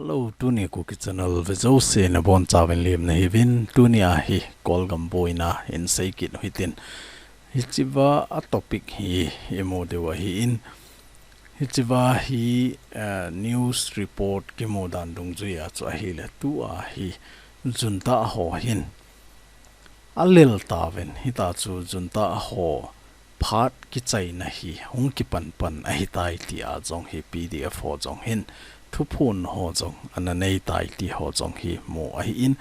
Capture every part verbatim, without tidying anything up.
Hello, tuni Kuki Channel vejouse nabonchauvin lemna hiuvin, tunia hi Kolgam boina hin seikit u hitin. Hichea a topic hi imu diu ahin. Hichea hi, eh, news report kimu dan dungjuia chu ahile tua hi junta ho hin alel tauvin, hitia chu junta ho phat kichaina hi hung kipanpan ahitai tia jong hi P D F ho jong hin thuphon ho jong ana neitai ti ho jong hi mu ahin.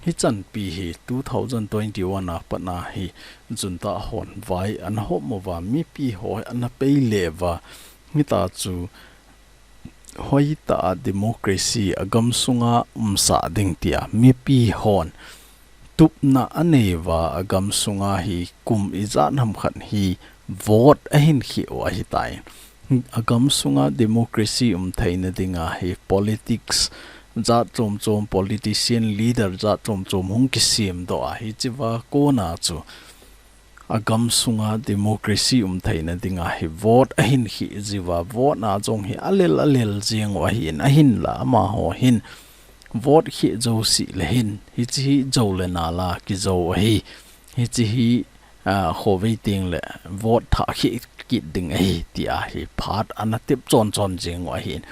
Hichanpi hi two thousand twenty-one a patna hi junta hon vai ana hom uva mipi ho ana peile uva, hitia chu hoitah a democracy a gamsunga umsah ding tia mipi hon tupna anei uva, a gamsunga hi kum ijat ham khat hi vote ahin khih u ahitai. A gamsunga democracy umtheina dinga hi politics jat chom chom, politician leader jat chom chom hung kisemdoh a, hichea kona chu a gamsunga democracy umtheina dinga hi vote ahin khih jiuva, vote na jong hi alel alel jeng u ahin, ahinla amaho hin vote khih jouse le hin, hiche hi jou le nal a kijou ahi, hiche hi, ah, khovei teng le vote thah khih kit ding ahi tia hi phat ana tep chon chon jeng u ahin.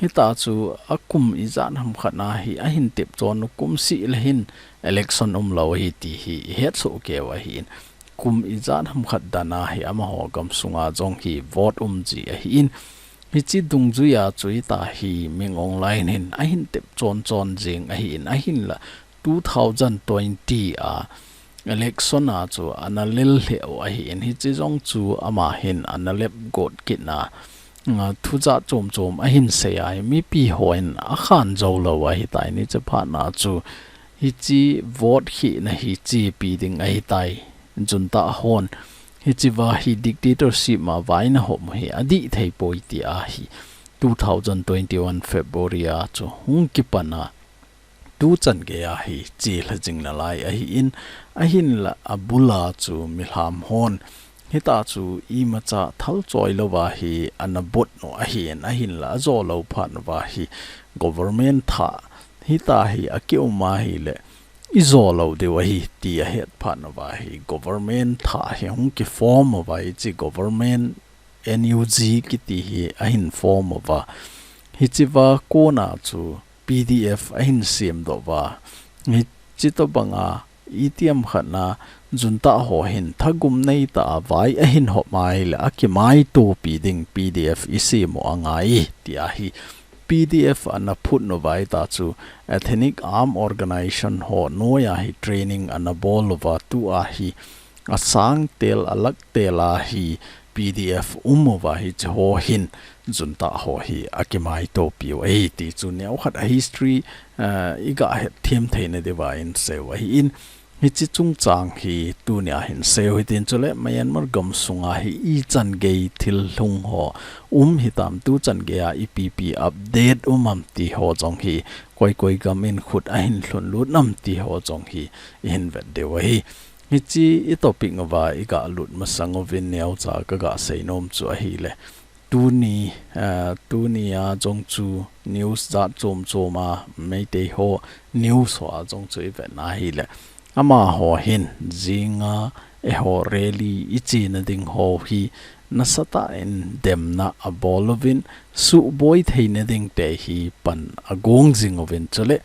Hitia chu a kum ijat ham khat na hi ahin tep chon u, kum seh le hin election umlou ahi ti hi ihet soh kei u ahin. Kum ijat ham khat dan a hi amaho gamsunga jong hi vote um ji ahin. Hiche dungjuia chu hitia hi Min Aung Hlaing hin ahin tep chon chon jeng ahin, ahinla two thousand twenty a election a chu ana lel lheh u ahin, hiche jong chu ama hin ana lep got kit na, nga, thu jat chom chom ahin sei a, mipi hon akhan jou lou ahitai, hiche phat na chu hiche vote khihna hi chepi ding ahitai, junta hon hichea hi dictatorship ma vaina hom hi adih thei poi tia hi two thousand twenty-one February a chu hung kipan a, tuchan geiya hi chelha jing nalai ahin, ahinla abul a chu milham hon hitia chu imacha thal choi louva hi ana bot u ahin, ahinla ajo lou phat uva hi government thah hitia hi akium ahile ijo lou diu ahi ti ahet phat uva hi government thah hi hung kiform uva, hiche government N U G kiti hi ahin form uva. Hichea kona chu P D F ahin semdoh uva. Hiche tobanga itiham khat na junta ho hin thagum neitah a vai ahin hom ahile akimaitopi ding P D F isem u angai tia hi P D F ana phut uva, hitia chu Ethnic Arm Organization ho noiya hi training ana bol uva, tua hi asang tel, alak tel a hi P D F um uva, hiche ho hin junta ho hi akimaitopiu ahi ti chu neokhat a history, eh, iga het them theina diuva isei u ahin, hiche chungchang hi tunia hin sei u hitin, chule Myanmar gamsunga hi ichan gei thil lhung ho um hitam, tuchan geiya ipi ipi update um am ti ho jong hi, koi koi gam in khut ahin lhun lut nam ti ho jong hi ihin vet diu ahi. Hiche i topic uva iga lut masang uvin neocha kaga seinom chu ahile, tuni, eh, tunia jong chu news jat chom chom a, Meitei ho news hoa jong chu ivet na ahile, amaho hin jinga eiho rally ichena ding ho hi nasatah in demna abol uvin, suboi theina ding te hi pan agong jing uvin, chule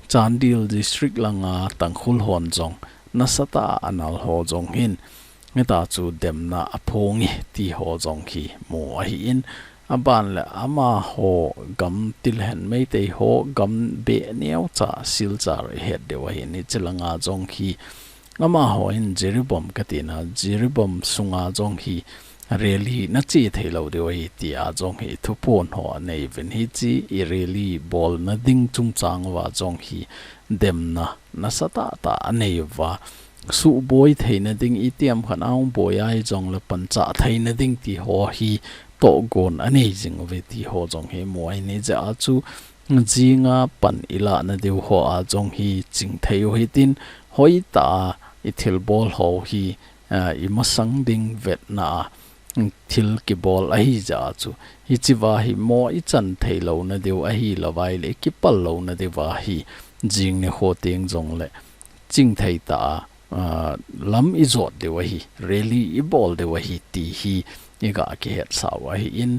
Chandel District langa Tangkhul hon jong nasatah a anal ho jong hin, hitia chu demna aphong e ti ho jong hi mu ahin, aban le amaho gam tilhen Meitei ho gam beh neocha Silchar ihet diu ahin, hiche langa jong hi amaho hin Jiribam katina, Jiribam sunga jong hi rally nache thei lou diu ahi tia jong hi thuphon ho anei uvin, hiche i rally bolna ding chungchang uva jong hi demna nasatah tah anei uva, suboi theina ding, itiham khat a hung boi ahi jongle panchah theina ding ti ho hi tohgon anei jing uve ti ho jong hi mu ahin, hijeh a chu jinga pan ilahna diu hoa jong hi chingthei u hitin, hoitah a ithilbol ho hi, ah, imasang ding vetna a thil kibol ahi jeh a chu, hiche va hi mo ichan thei louna diu ahi lou vai le, kipal louna diu va hi, jing nikho teng jong le, chingthei tah a, ah, lam ijot diu ahi, rally ibol diu ahi ti hi, iga kihet sau ahi in,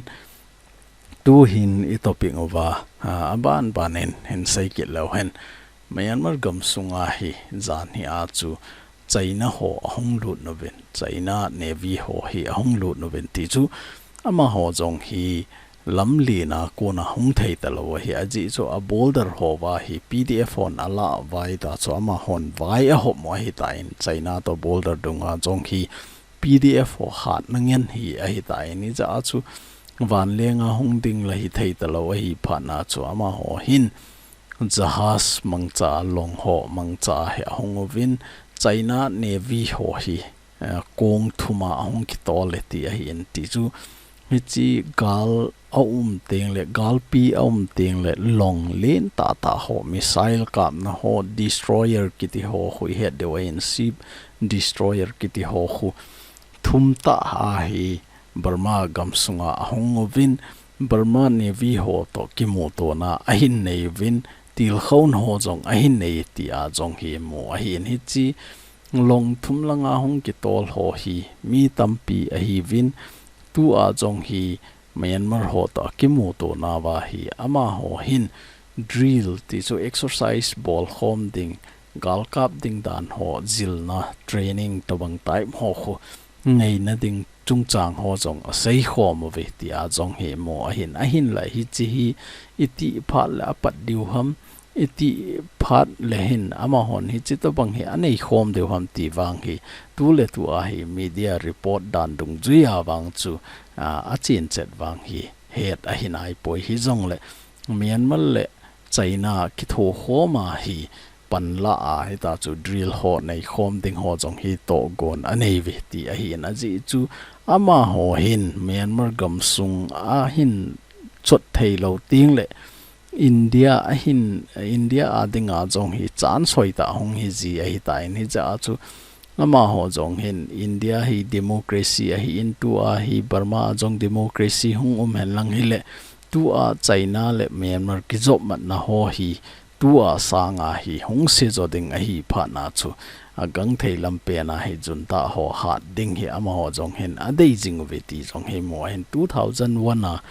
tu hin i topic uva, ah, aban ban in, hin sei kit leu hen. Myanmar gam sunga hi, jan hi a chu, China ho ahung lut uvin, China Navy ho hi ahung lut uvin ti chu, amaho jong hi lamlen a kona hung thei talou ahi, ajeh chu a border ho va hi P D F hon ala vai ta chu amahon vai ahop mo ahi tan, China to border dunga jong hi P D F ho hatna ngen hi ahi tan, ijeh a chu vanlenga hung ding la hi thei talou ahi phat na chu amaho hin jahaz mangcha, long ho mangcha hi ahung uvin, China Navy ho hi, eh, kong thum a ahung kitol e ti ahi in ti chu. Hiche gal aum teng le, galpi aum teng le, long len tah tah ho, missile kapna ho, destroyer kiti ho, khu ihet diu ahi in, ship destroyer kiti ho khu thum tah a hi Burma gam sunga ahung uvin, Burma Navy ho to kimutona ahin nei uvin, tilkhouna ho jong ahin nei ti a jong hi mu ahi in, hiche long thum langa hung kitol ho hi mi tampi ahiuvin, tu a jong hi Myanmar ho to kimutona va hi amaho hin drill ti chu exercise bolkhom ding, galkap ding dan ho, jilna training tobang type ho khu neina ding chungchang ho jong aseikhom uve ti a jong hi mu ahin, ahinla hiche hi itih phat le apat diu ham, itih phat le hin amahon hiche tobang hi aneikhom diu ham ti vang hi tu le tu a hi media report dan dungjui a vang chu, a, achen chet vang hi het ahi naipoi, hijongle Myanmar le China kithokhom a hi panla a hita chu drill ho neikhom ding ho jong hi tohgon anei uve ti ahi in, ajeh chu amaho hin Myanmar gam sunga hin chot thei lou teng le India a hin, India a dinga jong hi chan soi tah hung hi ji ahi tan, hijeh a chu amaho jong hin India hi democracy ahi in, tu a hi Burma a jong democracy hung um hen lang hile, tu a China le Myanmar kijopmatna ho hi tu a sanga hi hung se jo ding ahi phat na chu, agangthei lampen a hi junta ho hat ding hi amaho jong hin adei jing uve ti jong hi mu ahin, two thousand one a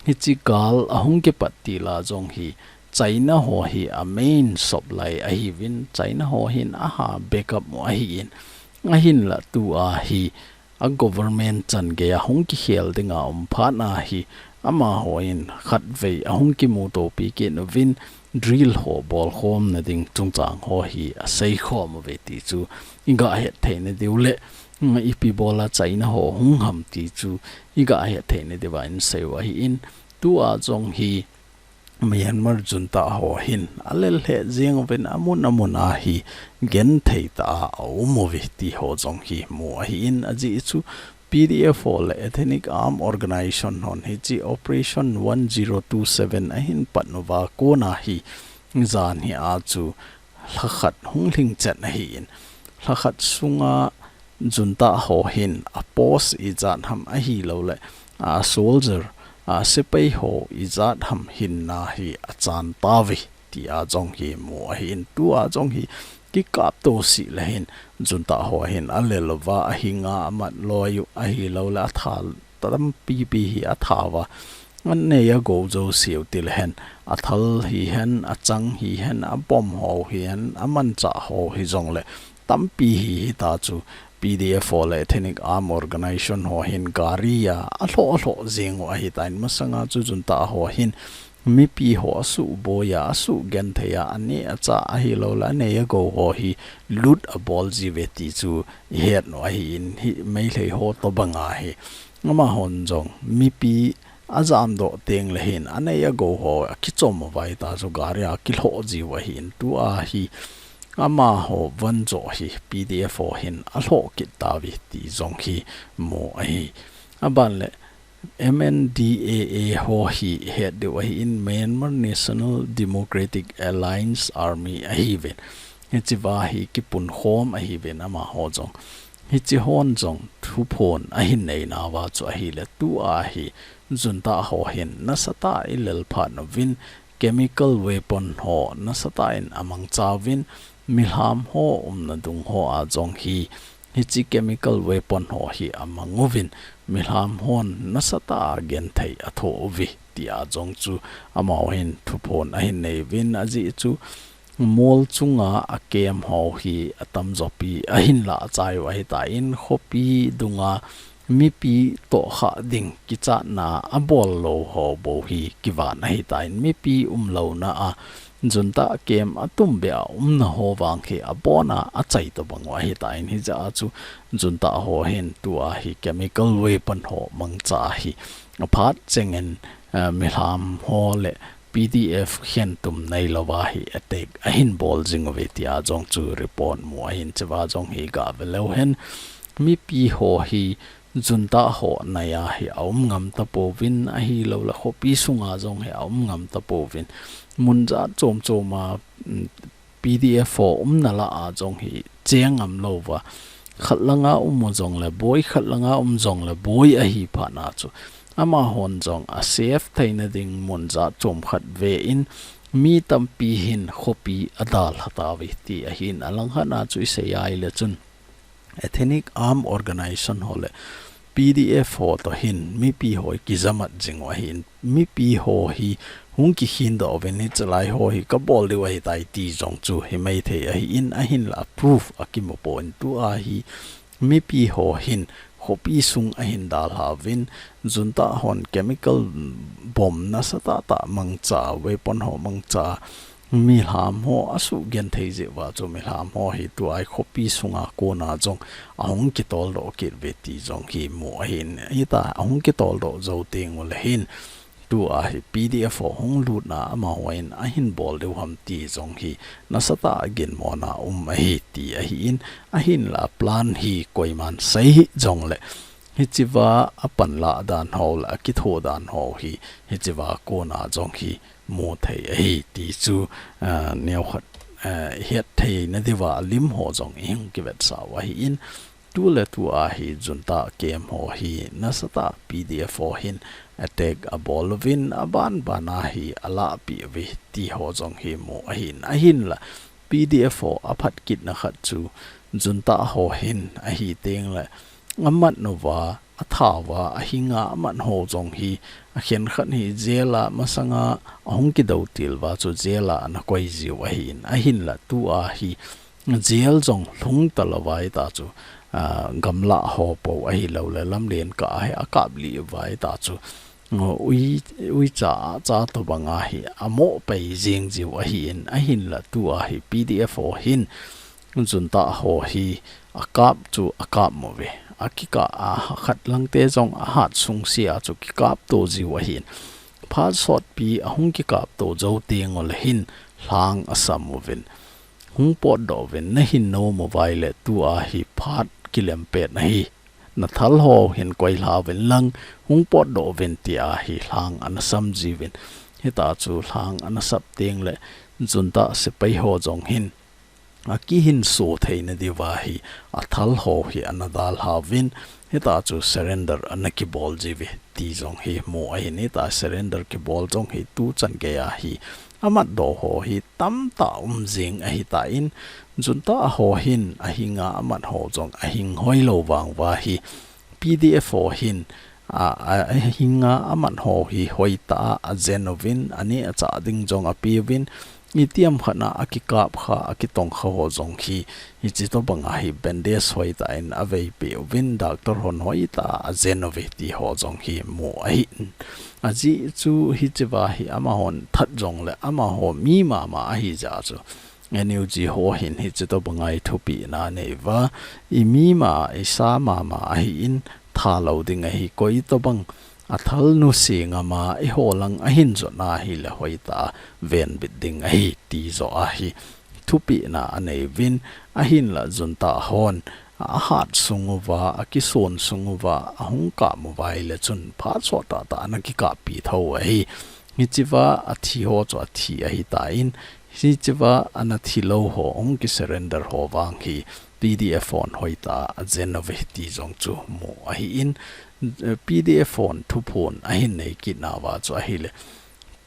hiche gal ahung kipat til a jong hi China ho hi a main supply ahiuvin, China ho hin aha backup mo ahi in, ahinla tu a hi a government changei a hung kikhel dinga um phat na hi amaho in khatvei ahung kimutopi kit uvin, drill ho bolkhomna ding chungchang ho hi aseikhom uve ti chu iga het thei nadiu le, mm, ipi bol a China ho hung ham ti chu iga het thei nadiu va in sei u ahi in, tu a jong hi Myanmar junta ho hin alel lheh jeng uvin amun amun a hi genthei tah a aum uve ti ho jong hi mu ahi in, ajeh chu P D F ho le Ethnic Armed Organization hon hiche Operation one zero two seven ahin pat uva kona hi jan hi a chu lhakhat hung lhing chet ahi in, lhakhat sunga junta ho hin a post ijat ham ahilou le, a soldier, a sepai ho ijat ham hinna hi achan tauve ti a jong hi mu ahi in, tu a jong hi kikap to sih le hin junta ho hin alel uva ahinga amat loi u ahilou le atha tampi pi hi atha uva, anei agou jouse u ti le hen, athal hihen, achang hihen, abom ho hihen, amanchah ho hijongle tampi hi hita chu P D F ho le Ethnic Armed Organization ho hin gari a alhoh alhoh jeng u ahi tan, masanga chu junta ho hin mipi ho asuh boi a, asuh genthei a, aneh achah ahilou le anei agou ho hi loot abol ji uve ti chu ihet u ahi in, hi Meitei ho tobang a hi amahon jong mipi ajam doh teng le hin anei agou ho akichom uva hita chu gari a kilhoh ji u ahi in, tu a hi amaho von joh hi P D F ho hin alhoh kit tauve ti jong hi mu ahi. Aban le M N D A A ho hi het diu ahi in, Myanmar National Democratic Alliance Army ahiuvin, hiche va hi kipunkhom ahiuvin amaho jong. Hiche hon jong thuphon ahin nei nauva chu ahile tua hi junta ho hin nasatah in alel phat uvin chemical weapon ho nasatah in amangcha uvin milham ho umna dung hoa jong hi hiche chemical weapon ho hi amang uvin milham hon nasatah a genthei athoh uve tia jong chu amaho hin thuphon ahin nei uvin ajeh chu mol chunga a camp ho hi atamjo pi ahin lah chai u ahitan khopi dunga mipi tohkhah ding kichatna abol lou ho bou hi kivan ahitan mipi umlouna a junta camp atumbeh a umna ho vang hi abona achai tobang u ahitan hijeh a chu junta ho hin tua hi chemical weapon ho mangcha hi aphat chengin eh, milham ho le P D F khentum neilouva hi attack ahin bol jing uve tia jong chu report mu ahin cheva jong hi gave leu hen mipi ho hi junta ho nai a hi aum ngam tapouvin ahilou le khopi sunga jong hi aum ngam tapouvin mun jat chom chom a mm, P D F ho umna lah a jong hi cheng ngam louva khat langa um u jong le boi khat langa um jong le boi ahi phat na chu amahon jong a safe theina ding mun jat chom khat ve in mi tampi hin khopi adalha tauve ti ahin alang khat na chu isei a ile chun Ethnic Arm Organization ho le P D F ho toh hin mipi ho hi kijamat jing u ahin mipi ho hi hung kikhin doh uvin hichelai ho hi kabol diu ahitai ti jong chu himai thei ahin ahinla proof akimu poi tua hi mipi ho hin khopi sung ahin dalha uvin junta hon chemical bomb nasatah tah mangcha weapon ho mangcha milham ho asugenthei jeh uva chu milham ho hi tua hi khopi sunga kona jong ahung kitol doh kit uve ti jong hi mu ahin hita ahung kitol doh jou teng ule hin tua hi P D F ho hung lutna amahon ahin bol diu ham ti jong hi nasatah a ginmona um ahi ti ahin ahinla plan hi koiman sei hih jong le hichea apanlah dan ho le akitho dan ho hi hichea kona jong hi mu thei ahi ti chu, ah, neokhat, ah, het theina diuva lim ho jong ihung kivetsah u ahin, tu le tua hi junta camp ho hi nasatah P D F ho hin attack abol uvin aban ban a hi alahpeh uve ti ho jong hi mu ahin, ahinla P D F ho aphat kitna khat chu junta ho hin ahi teng le amat uva athauva, ahinga amat ho jong hi, akhenkhat hi jail a masanga ahung kidou til uva chu jail a ana koi jiu ahin, ahinla tua hi jail jong lhung talouva hita chu, ah, gamlah ho pou ahilou le lamlen kah a hi akap lih uva hita chu, uh, ui, uicha acha tobang a hi amoh pai jing jiu ahin, ahinla tua hi P D F ho hin, junta ho hi akap chu akap mo ve. Akikah a khat lang te jong ahat sung sia chu kikap to jiu ahin. Phat sotpi ahung kikap to jou teng ule hin lhang asam uvin. Hung potdoh uvin nahin nom uva ile tua hi phat kilem pet nahi. Nathal ho hin koilha uvin lang hung potdoh uvin tia hi lhang ana sam jiuvin. Hita chu lhang ana sap teng le junta sepai ho jong hin akihinso theina diuva hi athal ho hi ana dalha uvin, hita chu surrender ana kibol jiuve ti jong hi mu ahin, hita surrender kibol jong hi tuchan geiya hi amatdoh ho hi tamtah um jing ahitan, junta ho hin ahinga amat ho jong ahing hoilou vang uva hi P D F ho hin, a, a, ahinga amat ho hi hoitah a ajen uvin, aneh achah ding jong apeuvin, itiham khat a akikap kha, akitong kha ho jong hi, hiche tobang a hi bandage hoitah in aveipeh uvin, doctor hon hoitah a ajen uve ti ho jong hi mu ahin. Ajeh chu hichea hi amahon that jong le amaho mi mama ahi jeh chu N U G ho hin hiche tobang a hi thupehna anei uva, imi ma, isa mama ahin, thalou ding ahi, koi tobang athal nu seng ama eiho lang ahin jotna ahile hoitah a venbit ding ahi ti joh a hi thupehna anei uvin, ahinla junta hon ahat sung uva, akison sung uva, ahung kap uva ile chun phat sot tah tah ana kikappi tho u ahi. Hichea athi ho chu athi ahitan, hichea ana thilou ho, hung kisurrender ho vang hi P D F hon hoitah a ajen uve ti jong chu mu ahin, eh, P D F hon thuphon ahin nei kit nauva chu ahile,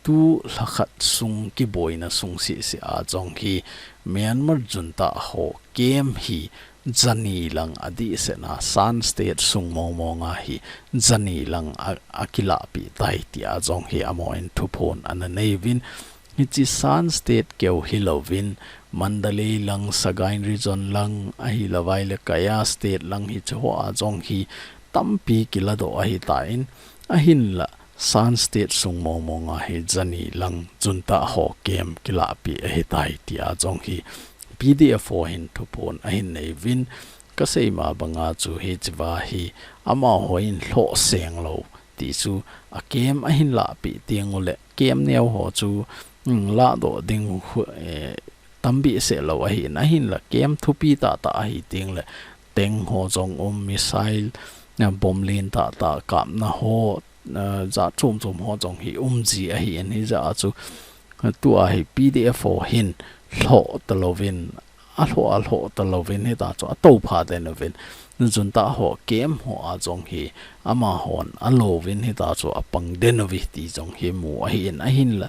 tu lhakhat sung kiboina sung sisi a jong hi Myanmar junta ho camp hi jani lang adihsetna Shan State sung mong mong a hi jani lang a, akilahpeh tai tia jong hi amahon thuphon ana nei uvin, hiche Shan State keu hilouvin, Mandalay lang, Sagaing Region lang, ahilouvaile Kayah State lang hiche hoa jong hi tampi kiladoh ahitan, ahinla Shan State sung mong mong a hi jani lang junta ho camp kilahpeh ahitai tia jong hi P D F ho hin thuphon ahin nei uvin, kasei ma banga chu hichea hi amahon lhohseng lou ti chu a camp ahin lahpeh teng uleh camp neo ho chu, mm, lahdoh ding khu, eh, tambehseh lou ahin, ahinla camp thupi tahtah ahi tengle tank ho jong um, missile, eh, bomb len tahtah kapna ho, eh, jat chom chom ho jong hi umji ahin, hijeh a chu, eh, tua hi P D F ho hin lhoh talouvin, alhoh, alhoh talouvin hita chu atoupha den uvin, junta ho camp hoa jong hi amahon alo uvin hita chu apang den uve ti jong hi mu ahin, ahinla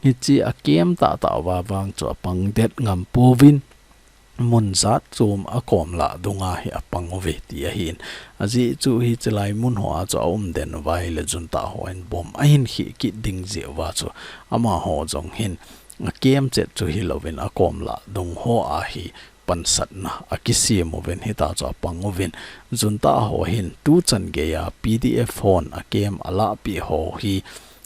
hiche a camp tahtah uva vang chu apang det ngam pouvin, mun jat chom a kom lah dunga hi apang uve ti ahin. Ajeh chu hiche lai mun hoa chu aum den uva ahile junta hon bomb ahin kheh kit ding jeh uva chu amaho jong hin a camp chet chu hilouvin akom lah dung hoa hi pansatna akisem uvin hita chu apang uvin. Junta ho hin tuchan geiya P D F hon a camp alahpeh ho hi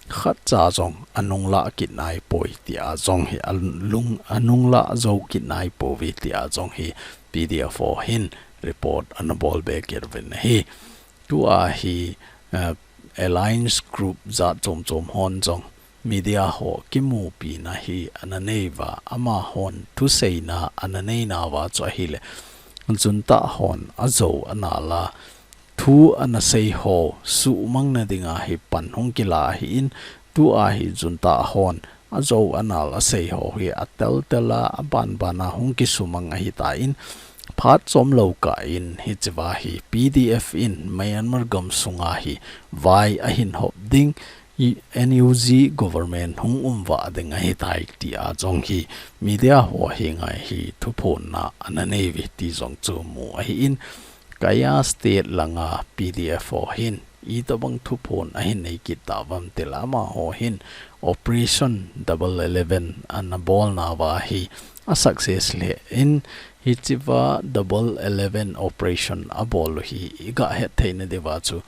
khatcha jong anunglah kit naipoi tia jong hi alung, anunglah jou kit naipouve tia jong hi P D F ho hin report ana bol be kit uvin ahi. Tua hi, eh, alliance group jat chom chom hon jong media ho kimupina hi ana nei uva, amahon thuseina ana nei nauva chu ahile, junta hon ajou ana la, thu ana sei ho, suhmang na dinga hi pan hung kila ahin, tua hi junta hon ajou anal asei ho hi atel tel a, aban ban a hung kisumang ahitan, phat chomlou kah in hichea hi P D F in Myanmar gamsunga hi vai ahin hop ding, i, N U G government hung um vah ding ahitai tia jong hi media ho henga hi thuphonna ana nei uve ti jong chu mu ahin, Kayah State langa P D F ho hin itobang thuphon ahin nei kit tauvam tile amaho hin Operation Double Eleven ana bol nauva hi a success lheh in, hichea Double Eleven Operation abol u hi iga het theina diuva chu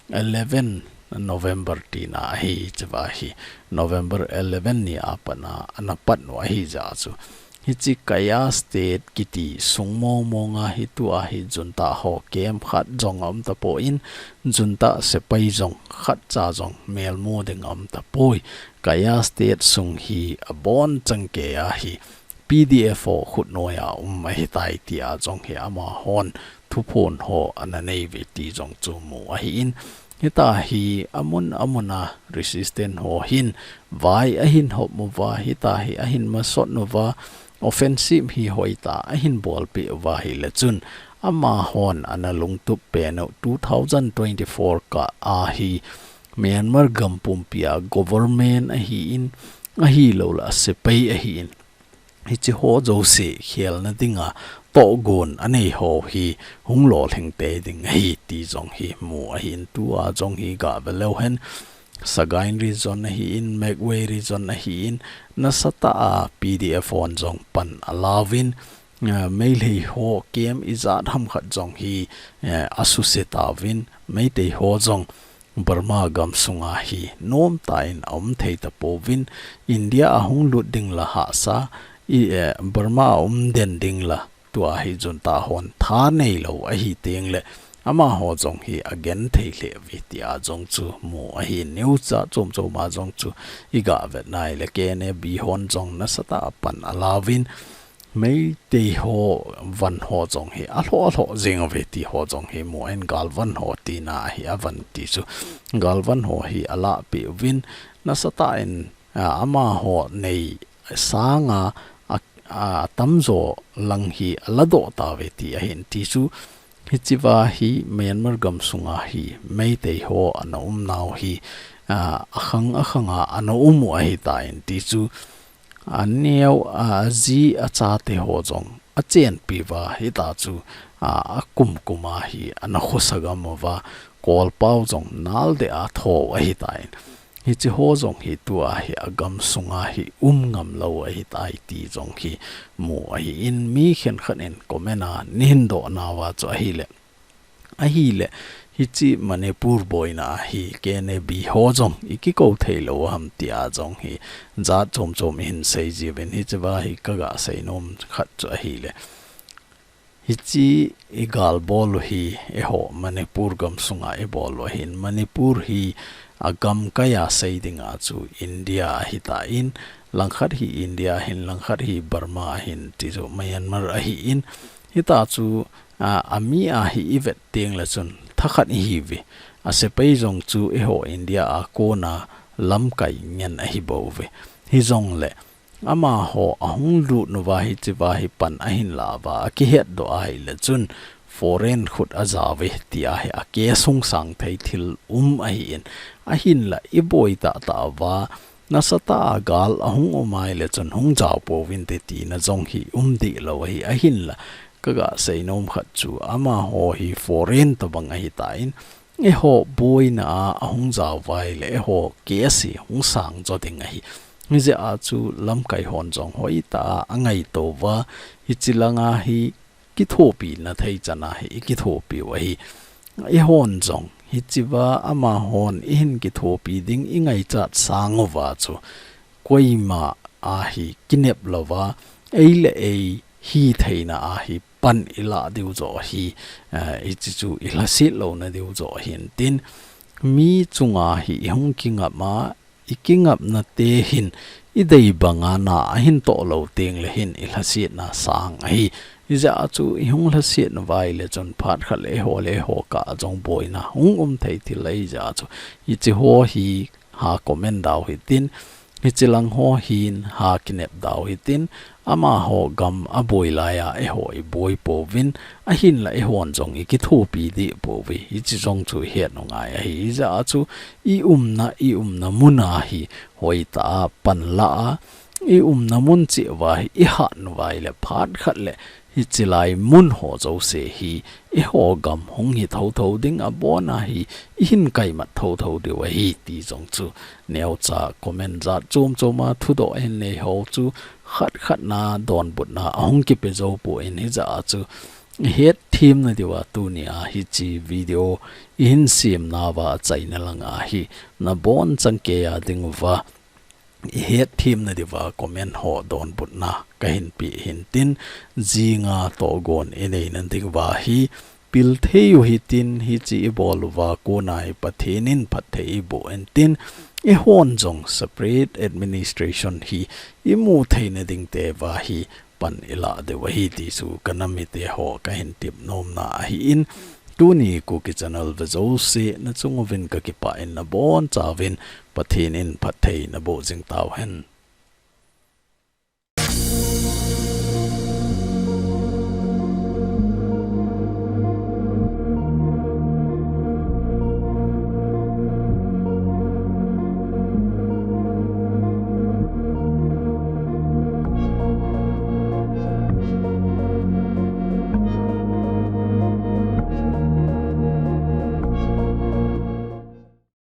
eleven November tina ahi, hichea hi November eleven ni a pat a ana pat u ahijeh chu, hiche Kayah State kiti sung mong mong a hi tua hi junta ho camp khat jong aum tapon, junta sepai jong khatcha jong melmu ding aum tapoi. Kayah State sung hi abon changkeiya hi P D F ho khutnoiya um ahitai tia jong hi amahon thuphon ho ana nei uve ti jong chu mu ahin, hita hi amun amun a resistance ho hin vai ahin hop uva, hita hi ahin masot uva, offensive hi hoitah a ahin bolpeh uva ahile chun, amahon ana lungtup pen u two thousand twenty-four kah a hi Myanmar gam pumpia government ahin, ahilouleh sepai ahin, hiche ho jouse khelna dinga tohgon anei ho hi hung lolhing tei ding ahi ti jong hi mu ahin, tua jong hi gah ve leu hen, Sagaing Region ahin, Magway Region ahin, nasatah a P D F hon jong pan alauvin, eh, Meitei ho camp ijat ham khat jong hi, eh, asuse tauvin, Meitei ho jong Burma gamsunga hi nomtah in aum thei tapouvin, India ahung lut ding la hahsa, i, eh, Burma aum den ding la tua hi junta hon tha neilou ahi tengle, amaho jong hi agenthei lheh uve tia jong chu mu ahin, news a chom chom a jong chu igah vet nai le K N A B hon jong nasatah a pan alauvin, Meitei ho van ho jong hi alhoh alhoh jeng uve ti ho jong hi mu ahin, galvan ho tina hi avan ti chu, galvan ho hi alahpeh uvin, nasatah in, a, amaho nei sanga a, a tamjo lang hi aladoh tauve ti ahin ti chu, hichea hi Myanmar gamsunga hi Meitei ho ana umnau hi, a, akhang akhanga ana um u ahitan ti chu, aneo, a, aji achate ho jong achenpi uva hita chu, a, akumkuma hi ana khosa gam uva, kolpau jong nal deh a tho u ahitan. Hiche ho jong hi tua hi agamsunga hi um ngam lou ahitai ti jong hi mu ahin, mi khenkhat in comment a neihin doh nauva chu ahile. Ahile, hiche Manipur boina a hi K N A B ho jong ikikou thei lou ham tia jong hi jat chom chom ihin sei jiuvin, hichea hi kaga seinom khat chu ahile. Hiche igal bol u hi eiho Manipur gamsunga ibol u ahin, Manipur hi agamkai a sei dinga chu India ahitan, langkhat hi India ahin, langkhat hi Burma ahin, ti chu Myanmar ahin, hita chu, a, ami a hi ivet teng le chun thakhat ihiuve. Asepai jong chu eiho India a kona lamkai ngen ahibouve. Hijongle, amaho ahung lut nauva hichea hi pan ahin lah uva, akihet doh ahile chun foreign khut ajao uve tia hi a case hung sang thei thil um ahin, ahinla iboi tahtah uva, nasatah a gal ahung um ahile chun hung jao pouvinte tina jong hi um deh lou ahi, ahinla kaga seinom khat chu amaho hi foreign tobang ahitan, eiho boina a ahung jao uva ahile eiho case hi hung sang jo ding ahi. Hijeh a chu lamkai hon jong hoitah a angaito uva, hiche langa hi kithopina thei chan a hi ikithopi u ahi. Eihon jong hichea amahon ihin kithopi ding ingaichat sang uva chu koima a hi kinep louva, ei le ei hitheina a hi pan ilah diu joh hi, eh, hiche chu ilhaset louna diu joh ahin tin, mi chunga hi ihung kingap a, ikingapnate hin idei banga na ahin toh lou teng le hin ilhasetna sang ahi. Hijeh a chu ihung lhaset nauva ahile chun phat khat le eiho le eiho kah a jong boina hung um thei thil ahi jeh a chu, hiche ho hi ha comment dau hitin, hiche lang ho hin ha kinep dau hitin, amaho gam aboi laiya eiho iboi pouvin, ahinla eihon jong ikithopi deh pouve, hiche jong chu ihet u ngai ahi. Hijeh a chu iumna, iumna mun a hi hoitah a pan la a, iumna mun cheh uva hi ihat nauva ahile phat khat le hiche lai mun ho jouse hi eiho gam hung hi thotho ding, abona hi ihin kaimat thotho diu ahi ti jong chu neocha comment jat chom chom a thudoh ahin nei ho chu khat khat na donbutna ahung kipe jou poi, hijeh a chu ihet themna diuva tuni a hiche video ihin sem nauva achaina langa hi nabon changkeiya dinguva ihet themna diuva comment ho donbutna kahin pe ahin tin, jinga tohgon ineina dinguva hi pil thei u hitin, hiche ibol uva kona hi Pathen in phatthei eiboh intin, eihon jong separate administration hi imu theina ding teuva hi pan ilah diu ahi ti chu kanam mite ho kahin tep nomna ahin, tuni Kuki channel ve jouse nachung uvin kakipah in, nabonchauvin Pathen in phatthei naboh jing tauhen.